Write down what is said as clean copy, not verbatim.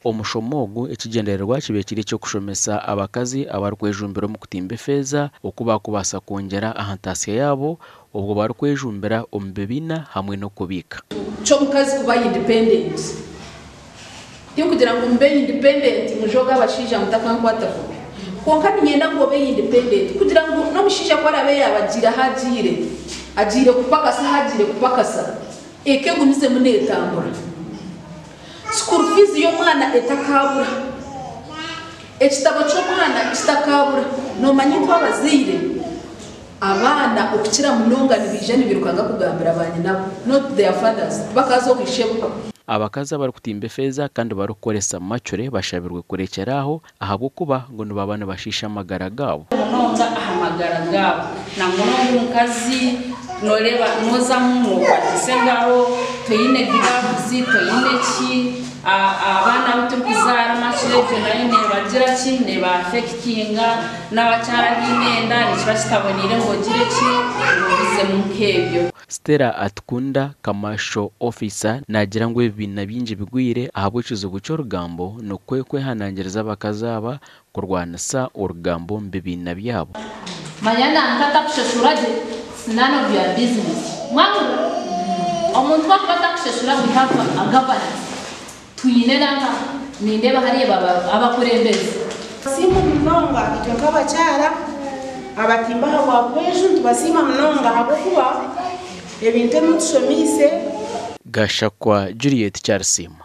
Omushomo ogu ekigyendererwa kibaire kiri eky'okushomesa abakazi abarikwejumbira omu kutimba efeeza oku baakubaasa kwongyera aha ntaasya yaabo obwo barikwejumbira omu bibiina hamwe n'okubiika. Ky'omukazi kuba independent. Tinkugira ngu mube independent mujooge abashaija mutakankwata kubi. Kwonka niinyenda ngu obe independent kugira ngu n'omushaija ku araabe yaaba agiire ahu agiire, agiire kupakasa ahu agiire kupakasa, eka egumizemu neetambura. School fees y'omwana etakaabura. Ekitabo ky'omwana kitakaabura. Noomanya itwe abazaire, abaana okukira munonga nibaija nibirukanga kugambira baanyinabo, not their fathers, tibakaaza owa ishebo. Abakazi abarikutimba efeeza kandi barikukoresa macure bashabirwe kurekyera aho ahabw'okuba ngu nibaba nibashiisha amagara gaabo. Munonga aha magara gaabo. Nangwa n'ogu omukazi noreeba nozamu nokwatisa engaro, toine gloves, toine ki, abaana abu turikuzaara makira egyo nayo nebagira ki, neba affectinga, n'abakyara abaine enda nikiba kitaboneire ngu ogire ki, ngu obizemu nk'ebyo. Stella Atukunda, Commercial Officer, naagira ngu ebibiina bingi bigwire ahabw'ekizibu ky'orugambo nikwo kwehanangiriza abakazi aba kurwanisa orugambo omu bibiina byabo. Manya nanka atakushashura gye it's none of your business. Mwahurira? Omuntu ku akuba atakushashura we have a governance. Twine nanka nindeeba hariya baba abakurembezi. Nibasiima munonga itwe nk'abakyara abatimba aha bwa Bweju nitubasiima munonga ahabw'okuba ebintu ebi mutushomiise. Gashakwa Juliet Kyarisiima.